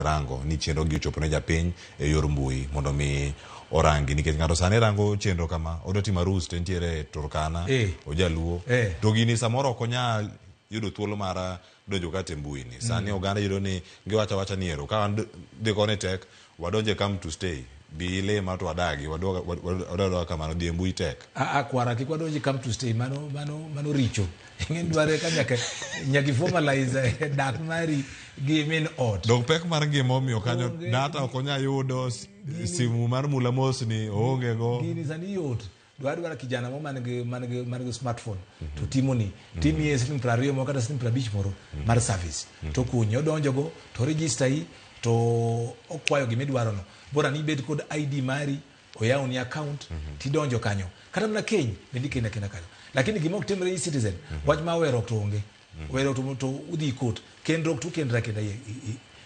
Rango ni chenro gi ochopo ne japiny e yor mbui mondo mi orangi, nikech ng'ato sani rango chenro kama odwa timo arus to entiere Turkana, ojaluo, to gini samoro ok onyal yudo thuolo mar donjo kata e mbui ni sani. Oganda yudo ni giwacho awacha ni ero ka wan dhi koni tek wadonje come to stay bi ilima to wadagi wadwa kamano dhi e mbui tek. A kwara kik wadonji come to stay, mano richo. Ing'e dware ka nyaka formalize dak mari gi min ot. Dong pek mar ngima omiyo kanyo data ok onya yudo, simu mar mula mosni oonge go. Gini sani yot. Dwara kijana mo man gi smartphone to timoni timiye siling 20 moro kata siling 50 moro mar service to kunye odonjo go to register yi to okwayo gimidwaro no, bora ni ibed kod ID mari, oyawni account tidonjo kanyo. Kata mana keny bende ikenda kenda kanyo, lakini gima ok timre e-Citizen, wach mar weruok to onge. Weruok to udhi court, kendruok to ukendra kenda e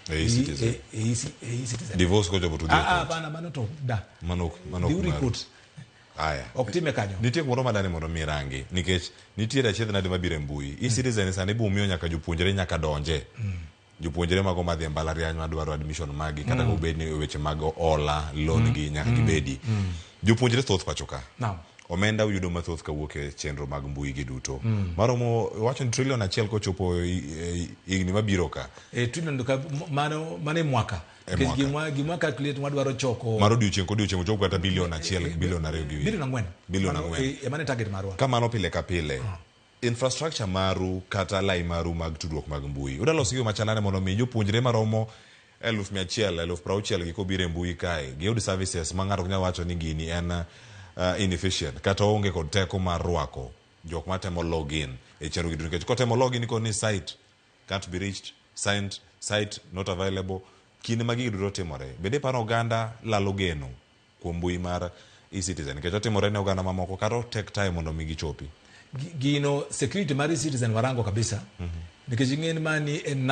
e-Citizen. E e-Citizen. Divorce kochopo to udhi e Ah, ah, court. Hapana, mano to da. Mano ok Dhiuru e maru. court. Aya. Ok time kanyo. Nitie kumoro madani mondo mi rangi, nikech nitiere achiedh nade mabiro e mbui e-Citizen sani bumiyo nyaka jopuonjre nyaka donje, jopuonjre mago madhi e mbalariany madwaro admission magi kata obed ni weche mag ola loan gi nyaka gibedi. Jopuonjre thoth pacho ka. Omenda uyudo mathoth kawuok e chenro mag mbui gi duto maromo wacho ni 1 trillion kochopo higni mabiro ka. E trillion ka mano e mwaka. E Nikech mwaka. gimwa calculate mwadwaro choko mar odiochieng' kodiochieng' ochopo kata 1 billion, 2 billion gi wiye. 4 billion. Bilion Mano, 4. Mano e target marwa. Kamano pile ka pile infrastructure maru kata lai maru mag tudruok mag mbui uda loso gi yo machalane mondo mi jopuonjre maromo 100,000, 60,000 gi kobiro e mbui kae giyud services ma ng'ato ok nyal wacho ni gini en inefficient kata oonge kod teko mar rwako jok matemo login e chenro gi duto, nikech kotemo login koni site can't be reached, signed, site not available. Kinde ma gigi duto timore, bende iparo oganda lalo geno kuom mbui mar e-Citizen, nikech otimore ne oganda mamoko kata ok take time mondo mi gichopi? Gino security mar e-Citizen warango kabisa, nikech ing'e ni mani en,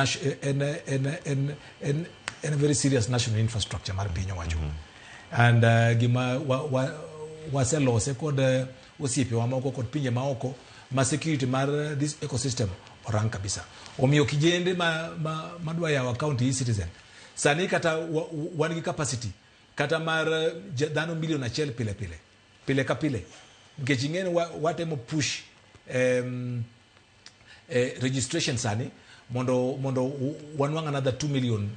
en a very serious national infrastructure mar piny owacho and gima waselose kod osiepewa moko kod pinje maoko ma security mar this ecosystem orang kabisa. Omiyo kijende ma madwa yawo account e e-Citizen sani kata wan gi capacity kata mar dhano 1 million pile pile, pile ka pile, nikech ing'e ni watemo push registration sani mondo wanwang' another 2 million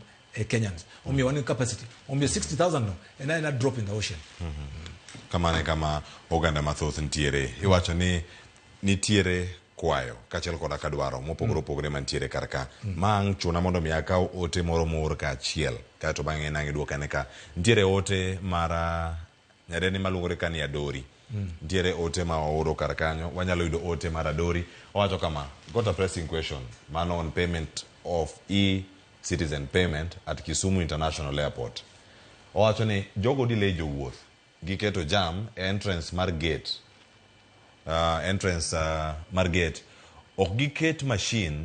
Kenyans. Omiyo wan gi capacity. Omiyo 60,000 no en aena drop in the ocean. Kamano e kama oganda mathoth nitiere. Iwacho ni nitiere kwayo kaachiel koda ka dwaro mopogore opogore mantiere kar ka. Ma ang' chuna mondo mi akaw ote moro moor kaachiel kaeto bang'e nang' iduokane ka. Nitiere ote mar nyadendi maluongore ka ni Adori. Nitiere ote ma ooro kar kanyo. Wanyalo yudo ote mar Adori. Owacho kama: "Got a pressing question mano on payment of e-Citizen payment at Kisumu International Airport." Owacho ni jogo delay jowuoth giketo jam e entrance mar gate, entrance mar gate ok giket machine.